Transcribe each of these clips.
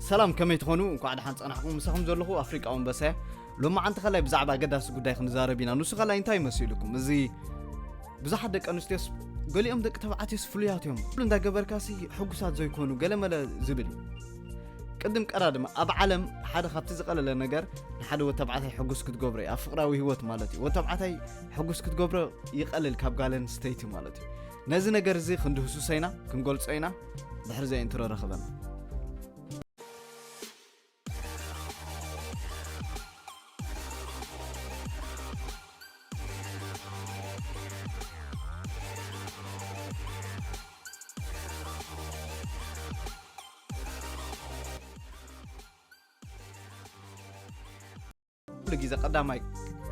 ሰላም፣ ከመይ ትኾኑ? እንኳዕ ደሓን ጸናሕኩም። ምሳኹም ዘለኹ ኣፍሪቃ ኣንበሳ እየ። ሎማዓንቲ ከላይ ብዛዕባ ኣገዳሲ ጉዳይ ክንዛረብ ኢና። ንሱ ከላይ እንታይ መሲልኩም? እዚ ብዙሓት ደቂ ኣንስትዮስ፣ ገሊኦም ደቂ ተባዕትዮስ ፍሉያት እዮም፣ ኩሉ እንዳገበርካሲ ሕጉሳት ዘይኮኑ፣ ገለመለ ዝብል እዩ። ቅድም ቀዳድም ኣብ ዓለም ሓደ ካብቲ ዝቐለለ ነገር ንሓደ ወዲ ተባዕታይ ሕጉስ ክትገብሮ እዩ። ኣብ ፍቕራዊ ህይወት ማለት እዩ። ወዲ ተባዕታይ ሕጉስ ክትገብሮ ይቐልል ካብ ጓል ኣንስተይቲ ማለት እዩ። ነዚ ነገር እዚ ክንድህስሶ ኢና፣ ክንገልጾ ኢና። ድሕሪ ዘ ኢንትሮ ረኽበና። ኩሉ ግዜ ቀዳማይ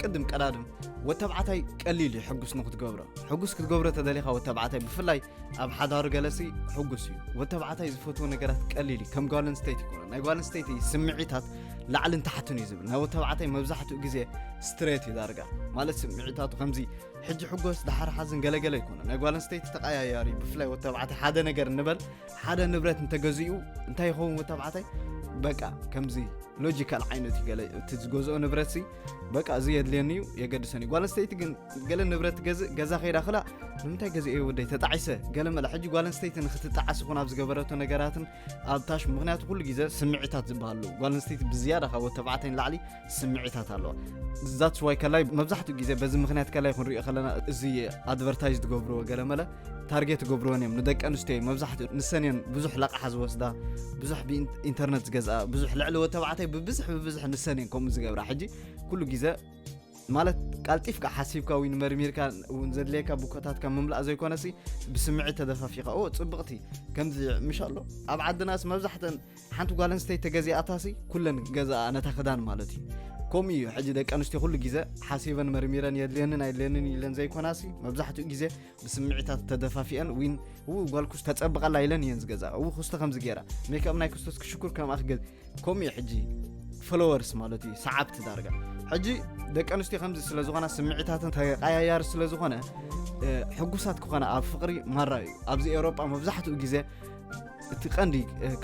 ቅድም ቀዳድም ወተባዕታይ ቀሊል እዩ ሕጉስ ንክትገብሮ። ሕጉስ ክትገብሮ ተደሊኻ ወተባዕታይ ብፍላይ ኣብ ሓዳሩ ገለሲ ሕጉስ እዩ። ወተባዕታይ ዝፈትዎ ነገራት ቀሊል እዩ። ከም ጓል ኣንስተይቲ ይኮነ። ናይ ጓል ኣንስተይቲ ስምዒታት ላዕልን ታሕትን እዩ ዝብል። ናይ ወተባዕታይ መብዛሕትኡ ግዜ ስትሬት እዩ ዳርጋ። ማለት ስምዒታቱ ከምዚ ሕጂ ሕጎስ ደሓር ሓዝን ገለገለ ይኮነ። ናይ ጓል ኣንስተይቲ ተቀያያሪ፣ ብፍላይ ወተባዕታይ ሓደ ነገር እንበል ሓደ ንብረት እንተገዚኡ እንታይ ይኸውን ወተባዕታይ በቃ ከምዚ ሎጂካል ዓይነት እዩ። ገለ እቲ ዝገዝኦ ንብረት ሲ በቃ እዚ የድልየኒ እዩ የገድሰኒ። ጓል ኣንስተይቲ ግን ገለ ንብረት ገዝእ ገዛ ከይዳ ክላ ንምንታይ ገዚኦ ወደይ ተጣዒሰ ገለ መለ። ሕጂ ጓል ኣንስተይቲ ንክትጣዓስ ይኹን ኣብ ዝገበረቶ ነገራትን ኣብ ታሽ ምክንያቱ ኩሉ ግዜ ስምዒታት ዝበሃሉ ጓል ኣንስተይቲ ብዝያዳ ካብ ወተባዕታይ ንላዕሊ ስምዒታት ኣለዋ። ዛትስ ዋይ ከላይ መብዛሕትኡ ግዜ በዚ ምክንያት ከላይ ክንሪኦ ከለና እዚ ኣድቨርታይዝ ትገብርዎ ገለ መለ ታርጌት ትገብርወን እዮም ንደቂ ኣንስትዮ እዩ። መብዛሕትኡ ንሰን እየን ብዙሕ ለቕሓ ዝወስዳ፣ ብዙሕ ብኢንተርነት ዝገዝኣ፣ ብዙሕ ልዕሊ ወተባዕታይ ብብዝሕ ብብዝሕ ንሰን እየን ከምኡ ዝገብራ። ሕጂ ኩሉ ግዜ ማለት ቀልጢፍካ ሓሲብካ ወይ ንመርሚርካ እውን ዘድልየካ ቡኮታትካ ምምላእ ዘይኮነሲ ብስምዒት ተደፋፊኻ ኦ ፅብቕቲ ከምዚ ምሽ ኣሎ ኣብ ዓድናስ መብዛሕተን ሓንቲ ጓል ኣንስተይቲ ተገዚኣታሲ ኩለን ገዛኣ ነታ ክዳን ማለት እዩ። ከምኡ እዩ ሕጂ ደቂ ኣንስትዮ ኩሉ ግዜ ሓሲበን መርሚረን የድልየንን ኣይድልየንን ኢለን ዘይኮናሲ መብዛሕትኡ ግዜ ብስምዒታት ተደፋፊአን ዊን ው ጓል ኩስ ተጸብቐላ ኢለን እየን ዝገዛ ው ክስቶ ከምዚ ገይራ ሜክኣፕ ናይ ክስቶስ ክሽኩር ከም ኣኽገዝ ከምኡ እዩ ሕጂ ፎሎወርስ ማለት እዩ ሰዓብቲ ዳርጋ። ሕጂ ደቂ ኣንስትዮ ከምዚ ስለ ዝኾና ስምዒታትን ተቀያያሪ ስለ ዝኾነ ሕጉሳት ክኾነ ኣብ ፍቕሪ ማራ እዩ። ኣብዚ ኤውሮጳ መብዛሕትኡ ግዜ እቲ ቀንዲ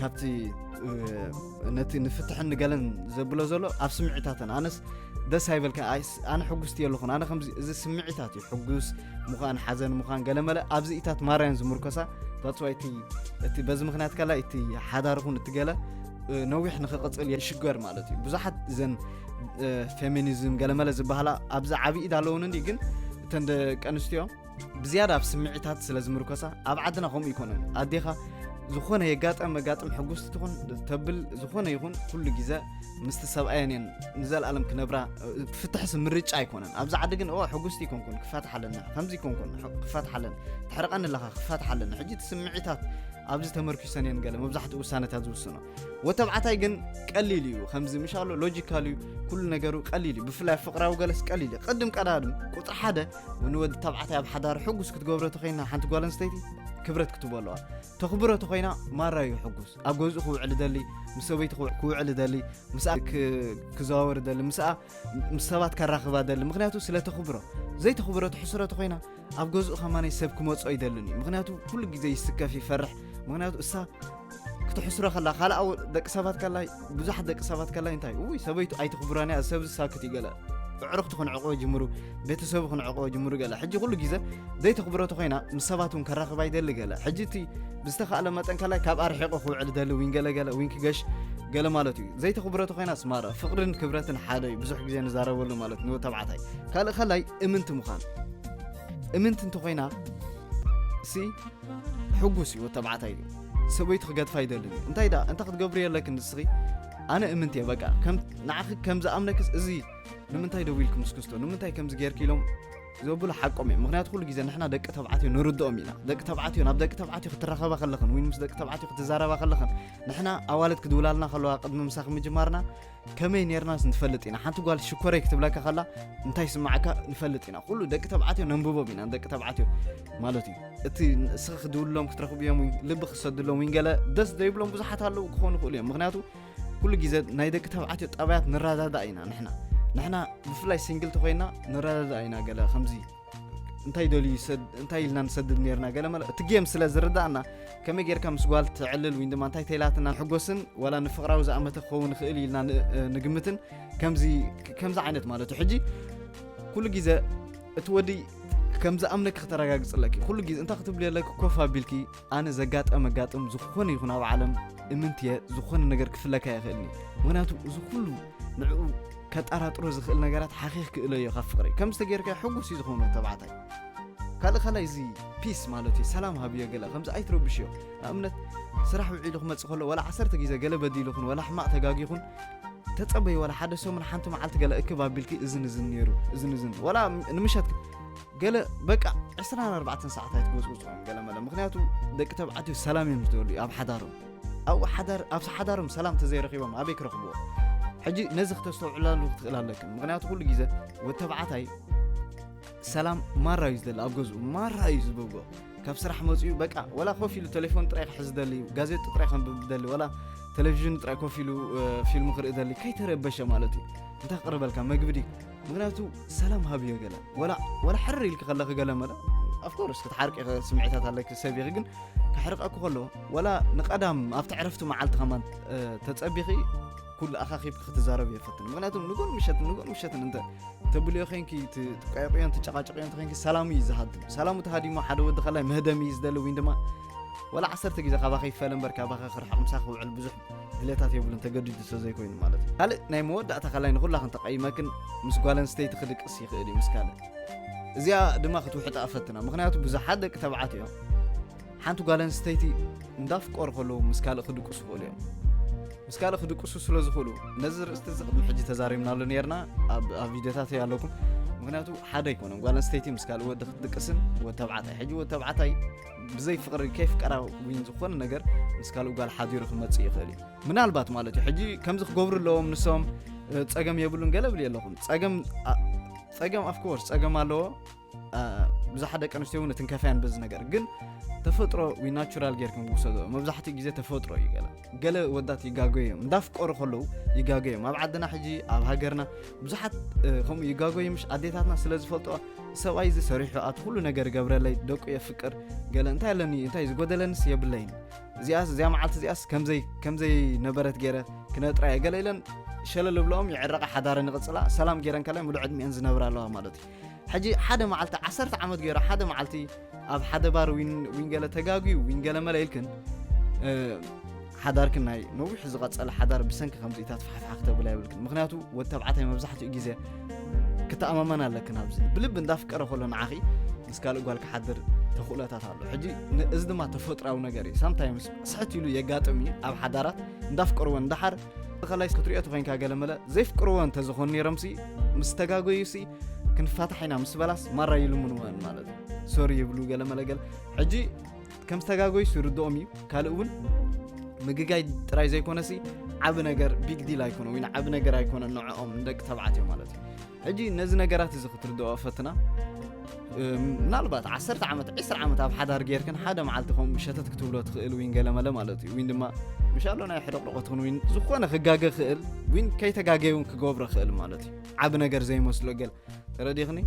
ካብቲ ነቲ ንፍትሕን ንገለን ዘብሎ ዘሎ ኣብ ስምዒታተን ኣነስ ደስ ኣይበልካ ኣነ ሕጉስቲ የለኹን ኣነ ከምዚ እዚ ስምዒታት እዩ ሕጉስ ምዃን ሓዘን ምዃን ገለመለ ኣብዚ ኢታት ማርያን ዝምርኮሳ ታትዋይቲ እቲ በዚ ምክንያት ከላ እቲ ሓዳር ኹን እቲ ገለ ነዊሕ ንክቕፅል የሽገር ማለት እዩ። ብዙሓት እዘን ፌሚኒዝም ገለመለ ዝበሃላ ኣብዚ ዓብዪ ኢድ ኣለውን እንዲ ግን እተን ደቂ ኣንስትዮ ብዝያዳ ኣብ ስምዒታት ስለ ዝምርኮሳ ኣብ ዓድና ከምኡ ይኮነን ኣዴኻ ዝኾነ የጋጠም መጋጥም ሕጉስቲ ትኹን ተብል ዝኾነ ይኹን ኩሉ ግዜ ምስቲ ሰብኣየን እየን ንዘለኣለም ክነብራ ፍትሕሲ ምርጫ ኣይኮነን። ኣብዚ ዓዲ ግን ኦ ሕጉስቲ ይኮንኩን ክፋትሕ ኣለና ከምዚ ይኮንኩን ክፋትሕ ኣለና ትሕርቀኒ ኣለኻ ክፋትሕ ኣለና ሕጂ እቲ ስምዒታት ኣብዚ ተመርኪሰን እየን ገለ መብዛሕትኡ ውሳነታት ዝውስኖ። ወተብዓታይ ግን ቀሊል እዩ ከምዚ ምሻሎ ሎጂካል እዩ ኩሉ ነገሩ ቀሊል እዩ ብፍላይ ፍቅራዊ ገለስ ቀሊል እዩ። ቅድም ቀዳድም ቁፅሪ ሓደ ንወዲ ተብዓታይ ኣብ ሓዳር ሕጉስ ክትገብሮ ተኸይና ሓንቲ ጓል ኣንስተይቲ ክብረት ክትቦ ኣለዋ። ተኽብሮ ተኾይና ማራ እዩ ሕጉስ ኣብ ገዝኡ ክውዕል ደሊ ምስ ሰበይቲ ክውዕል ደሊ ምስኣ ክዘዋወር ደሊ ምስኣ ምስ ሰባት ከራኽባ ደሊ ምክንያቱ ስለ ተኽብሮ ዘይተኽብሮ ትሕስሮ ተኾይና ኣብ ገዝኡ ከማነይ ሰብ ክመጾ ይደልን እዩ ምክንያቱ ኩሉ ግዜ ይስከፍ ይፈርሕ ምክንያቱ እሳ ክትሕስሮ ከላ ካልኣ ደቂ ሰባት ከላይ ብዙሓት ደቂ ሰባት ከላይ እንታይ ውይ ሰበይቱ ኣይትኽብራን እያ ሰብዚ ሳክት ይገለ ኣዕሩኽቲ ክንዕቆ ጅምሩ ቤተሰቡ ክንዕቆ ጅምሩ ገለ ሕጂ ኩሉ ግዜ ዘይተኽብሮ ተኾይና ምስ ሰባት እውን ከራኽባ ይደሊ ገለ ሕጂ እቲ ብዝተኻእለ መጠን ከላይ ካብ ኣርሒቆ ክውዕል ደሊ ዊን ገለ ገለ ዊን ክገሽ ገለ ማለት እዩ። ዘይተኽብሮ ተኾይና ስማረ ፍቕርን ክብረትን ሓደ እዩ ብዙሕ ግዜ ንዛረበሉ ማለት ንወተባዕታይ ካልእ ከላይ እምንቲ ምዃን እምንቲ እንተኾይና ሲ ሕጉስ እዩ ወተባዕታይ እዩ ሰበይቱ ክገድፋ ይደልን እዩ እንታይ ዳ እንታ ክትገብሪ የለክ ንስኺ ኣነ እምንቲ እየ በቃ ከም ንዓኺ ከም ዝኣምነክስ እዚ ንምንታይ ደው ኢልክ ምስ ክስቶ ንምንታይ ከምዚ ጌርክ ኢሎም ዘብሉ ሓቆም እዮም ምክንያቱ ኩሉ ግዜ ንሕና ደቂ ተባዕትዮ ንርድኦም ኢና ደቂ ተባዕትዮ ናብ ደቂ ተባዕትዮ ክትራኸባ ከለኽን ወይ ምስ ደቂ ተባዕትዮ ክትዛረባ ከለኽን ንሕና ኣዋልድ ክድውላልና ከለዋ ቅድሚ ምሳኺ ምጅማርና ከመይ ኔርናስ ንፈልጥ ኢና ሓንቲ ጓል ሽኮረይ ክትብለካ ከላ እንታይ ስማዓካ ንፈልጥ ኢና ኩሉ ደቂ ተባዕትዮ ነንብቦም ኢና ደቂ ተባዕትዮ ማለት እዩ እቲ እስኺ ክድውልሎም ክትረኽብዮም ልቢ ክሰድሎም ወይንገለ ደስ ዘይብሎም ብዙሓት ኣለዉ ክኾኑ ይኽእሉ እዮም ምክንያቱ ኩሉ ግዜ ናይ ደቂ ተባዕትዮ ጠባያት ንረዳዳእ ኢና ንሕና ንሕና ብፍላይ ሲንግል ተኮይና ንረዳዳእ ኢና ገለ ከምዚ እንታይ ደልዩ ይሰድ እንታይ ኢልና ንሰድድ ነርና ገለ መለ እቲ ጌም ስለ ዝርዳእና ከመይ ጌርካ ምስ ጓል ትዕልል ወይ ድማ እንታይ ተይላትና ንሕጎስን ወላ ንፍቕራዊ ዝኣመተ ክኸውን ይኽእል ኢልና ን- ንግምትን ከምዚ ከምዚ ዓይነት ማለት እዩ። ሕጂ ኩሉ ግዜ እቲ ወዲ ከም ዝኣምነኪ ክተረጋግጽለኪ ኩሉ ግዜ እንታይ ክትብሉ የለኪ ኮፍ ኣቢልኪ ኣነ ዘጋጠመ ጋጥም ዝኾነ ይኹን ኣብ ዓለም እምንት እየ ዝኾነ ነገር ክፍለካ ይኽእልኒ ምክንያቱ እዚ ኩሉ ንዕኡ ከጠራጥሮ ዝኽእል ነገራት ሓኺኽ ክእሎ እዮ ካብ ፍቕሪ ከም ዝተጌርካ ሕጉስ እዩ ዝኾነ ተባዕታይ ካልእ ካልኣይ እዚ ፒስ ማለት እዩ ሰላም ሃብዮ ገለ ከምዚ ኣይትረብሽዮ ንኣብነት ስራሕ ውዒሉ ክመፅእ ከሎ ወላ ዓሰርተ ግዜ ገለ በዲሉኹን ወላ ሕማቕ ተጋጊኹን ተፀበይ ወላ ሓደ ሰሙን ሓንቲ መዓልቲ ገለ እክብ ኣቢልኪ እዝን እዝን ነይሩ እዝን እዝን ወላ ንምሸት ገለ በቃ ዕስራን ኣርባዕተን ሰዓት ኣይትጎፅጉፅኦም ገለ መለ ምክንያቱ ደቂ ተባዕትዮ ሰላም እዮም ዝደልዩ ኣብ ሓዳሮም ኣብኡ ሓዳር ኣብዚ ሓዳሮም ሰላም ተዘይረኺቦም ኣበይ ክረኽብዎ ሕጂ ነዚ ክተስተውዕላሉ ክትኽእል ኣለክን ምክንያቱ ኩሉ ግዜ ወተባዕታይ ሰላም ማራ እዩ ዝደሊ ኣብ ገዝኡ ማራ እዩ ዝበጎ ካብ ስራሕ መፅኡ በቃ ወላ ኮፍ ኢሉ ቴሌፎን ጥራይ ክሕዝ ደሊ እዩ ጋዜጣ ጥራይ ከንብብ ደሊ ወላ ቴሌቪዥን ጥራይ ኮፍ ኢሉ ፊልም ክርኢ ደሊ ከይተረበሸ ማለት እዩ እንታይ ክቅርበልካ መግቢ ድዩ ምክንያቱ ሰላም ሃብዮ ገለ ወላ ወላ ሕር ኢልክ ከለክ ገለ መለ ኣፍኮርስ ክትሓርቂ ስምዒታት ኣለክ ሰብ ኢኺ ግን ክሕርቀኩ ከሎ ወላ ንቀዳም ኣብቲ ዕረፍቲ መዓልቲ ከማን ተፀቢኺ ኩሉ ኣኻኺብኪ ክትዛረብ የፈትን ምክንያቱ ንጎን ምሸትን ንጎን ምሸትን እንተ ተብልዮ ኮንኪ ትቀየቅዮን ትጨቃጨቅዮን ተኮንኪ ሰላሙ እዩ ዝሃድም ሰላሙ ተሃዲሞ ሓደ ወዲ ከላይ መህደሚ እዩ ዝደሊ ወይ ድማ ወላ ዓሰርተ ግዜ ካባኸ ይፈለ እምበር ካባኸ ክርሕቕ ምሳኸ ውዕል ብዙሕ ድሌታት የብሉን ተገዲዱ ስለ ዘይኮይኑ ማለት እዩ ካልእ ናይ መወዳእታ ከላይ ንኩላኽን ተቐይመክን ምስ ጓል ኣንስተይቲ ክድቅስ ይኽእል እዩ ምስ ካልእ እዚኣ ድማ ክትውሕጣ ፈትና ምክንያቱ ብዙሓት ደቂ ተባዕት እዮም ሓንቲ ጓል ኣንስተይቲ እንዳፍቀሩ ከለዉ ምስ ካልእ ክድቅሱ ይኽእሉ እዮም ምስ ካልእ ክድቅሱ ስለ ዝኽእሉ ነዚ ርእስቲ እዚ ቅድሚ ሕጂ ተዛሪብናሉ ነርና ኣብ ቪድዮታት ኣለኩም ምክንያቱ ሓደ ኣይኮነን ጓል ኣንስተይቲ ምስ ካልእ ወዲ ክትድቅስን ወድ ተብዓታይ ሕጂ ወድ ተብዓታይ ብዘይ ፍቕሪ ከይፍቀራ ዊን ዝኾነ ነገር ምስ ካልእ ጓል ሓዲሩ ክመፅእ ይኽእል እዩ ምናልባት ማለት እዩ ሕጂ ከምዚ ክገብሩ ኣለዎም ንሶም ጸገም የብሉን ገለ ብል ኣለኹም ጸገም ጸገም ኣፍኮርስ ጸገም ኣለዎ ብዙሓት ደቂ ኣንስትዮ እውን ትንከፍያን በዚ ነገር ግን ተፈጥሮ ወይ ናቹራል ጌርክን ክውሰዶ መብዛሕትኡ ግዜ ተፈጥሮ እዩ ገለ ገለ ወዳት ይጋገዮም እንዳፍቀሩ ከለዉ ይጋገዮም ኣብ ዓድና ሕጂ ኣብ ሃገርና ብዙሓት ከምኡ ይጋገዩ ምሽ ኣዴታትና ስለ ዝፈልጦ ሰብኣይ እዚ ሰሪሑ ኣቲ ኩሉ ነገር ገብረለይ ደቁ የፍቅር ገለ እንታይ ኣለኒ እንታይ ዝጎደለንስ የብለይን እዚኣስ እዚኣ መዓልቲ እዚኣስ ከምዘይ ከምዘይ ነበረት ገይረ ክነጥራየ ገለ ኢለን ሸለል ብለኦም ይዕረቐ ሓዳረ ንቕፅላ ሰላም ገይረን ከላይ ሙሉእ ዕድሚአን ዝነብራ ኣለዋ ማለት እዩ ሕጂ ሓደ መዓልቲ ዓሰርተ ዓመት ገይሩ ሓደ መዓልቲ ኣብ ሓደ ባር ዊን ዊንገለ ተጋግዩ ዊንገለ መለ ኢልክን ሓዳርክን ናይ ነዊሕ ዝቐጸለ ሓዳር ብሰንኪ ከምዚኢታት ፋሕፋሕ ክተብላ የብልክን ምክንያቱ ወድ ተብዓታይ መብዛሕትኡ ግዜ ክተኣማመን ኣለክን ኣብዚ ብልቢ እንዳፍቀረ ከሎ ንዓኺ ምስ ካልእ ጓል ክሓድር ተኽእሎታት ኣሎ ሕጂ እዚ ድማ ተፈጥራዊ ነገር እዩ ሳምታይምስ ስሕት ኢሉ የጋጥም እዩ ኣብ ሓዳራት እንዳፍቀርዎ እንዳሓር ተኸላይ ክትሪኦ ተኮይንካ ገለ መለ ዘይፍቅርዎ እንተዝኾኑ ነይሮምሲ ምስ ተጋገዩሲ ክንፋታሕ ኢና ምስ በላስ ማራ ይልምንወን ማለት እዩ ሶሪ ይብሉ ገለ መለ ገለ ሕጂ ከም ዝተጋገዩስ ይርድኦም እዩ ካልእ እውን ምግጋይ ጥራይ ዘይኮነሲ ዓብ ነገር ቢግ ዲል ኣይኮነ ወይ ዓብ ነገር ኣይኮነ ንዕኦም ንደቂ ተባዕትዮ ማለት እዩ ሕጂ ነዚ ነገራት እዚ ክትርድኦ ፈትና ምናልባት ዓሰርተ ዓመት ዕስራ ዓመት ኣብ ሓዳር ጌርክን ሓደ መዓልቲ ከምኡ ሸተት ክትብሎ ትኽእል ዊን ገለመለ ማለት እዩ ዊን ድማ ምሻሎ ናይ ሕደቕደቆትክን ዊን ዝኾነ ክጋገ ክእል ዊን ከይተጋገ እውን ክገብሮ ክእል ማለት እዩ ዓብ ነገር ዘይመስሎ ገል ተረዲኽኒ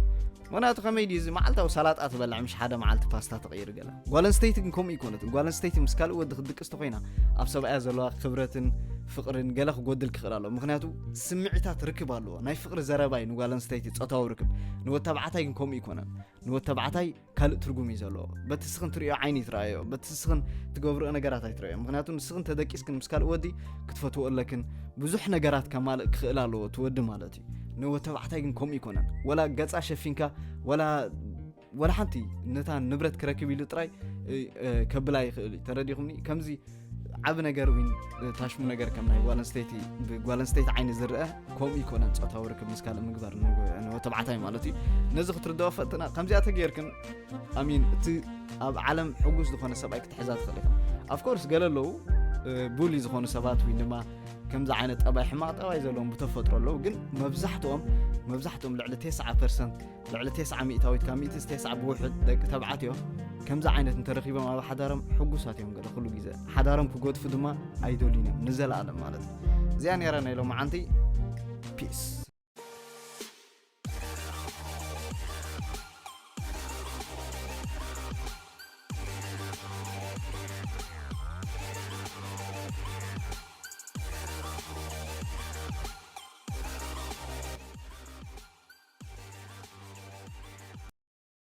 ምክንያቱ ከመይ ድዩ እዚ መዓልታዊ ሰላጣ ትበልዕ ምሽ ሓደ መዓልቲ ፓስታ ተቐይር ገለ ጓል ኣንስተይቲ ግን ከምኡ ይኮነትን ጓል ኣንስተይቲ ምስ ካልእ ወዲ ክትድቅስ ተኮይና ኣብ ሰብኣያ ዘለዋ ክብረትን ፍቕርን ገለ ክጎድል ክኽእል ኣለዎ ምክንያቱ ስምዒታት ርክብ ኣለዎ ናይ ፍቕሪ ዘረባ እዩ ንጓል ኣንስተይቲ ፆታዊ ርክብ ንወተባዕታይ ግን ከምኡ ይኮነን ንወተባዕታይ ካልእ ትርጉም እዩ ዘለዎ በቲ ስኽን ትሪኦ ዓይኒ ትረኣዮ በቲ ስኽን ትገብርኦ ነገራት ኣይትረኣዮ ምክንያቱ ንስኽን ተደቂስክን ምስ ካልእ ወዲ ክትፈትዎ ኣለክን ብዙሕ ነገራት ከማልእ ክኽእል ኣለዎ እቲ ወዲ ማለት እዩ ንወተባዕታይ ግን ከምኡ ይኮነን ወላ ገፃ ሸፊንካ ወላ ወላ ሓንቲ ነታ ንብረት ክረክብ ኢሉ ጥራይ ከብላ ይኽእል እዩ ተረዲኹምኒ ከምዚ ዓብ ነገር ዊን ታሽሙ ነገር ከም ናይ ጓል ኣንስተይቲ ብጓል ኣንስተይቲ ዓይኒ ዝረአ ከምኡ ይኮነን ፆታዊ ርክብ ምስ ካልእ ምግባር ንተባዕታይ ማለት እዩ ነዚ ክትርድኦ ፈትና ከምዚኣ ተገይርክን ኣሚን እቲ ኣብ ዓለም ሕጉስ ዝኾነ ሰብኣይ ክትሕዛ ትኽእል ኢኻ ኣፍኮርስ ገለ ኣለዉ ቡሊ ዝኾኑ ሰባት ወይ ድማ ከምዚ ዓይነት ጠባይ ሕማቕ ጠባይ ዘለዎም ብተፈጥሮ ኣለዉ ግን መብዛሕትኦም መብዛሕትኦም ልዕሊ ተስዓ ፐርሰንት ልዕሊ ተስዓ ሚእታዊት ካብ ሚእቲ ዝተስዓ ብውሕድ ደቂ ተባዕትዮ ከምዚ ዓይነት እንተረኺቦም ኣብ ሓዳሮም ሕጉሳት እዮም ገለ ኩሉ ግዜ ሓዳሮም ክጎድፉ ድማ ኣይደልዩን እዮም ንዘለኣለም ማለት እዩ እዚኣ ነይራ ናይ ሎማዓንቲ ፒስ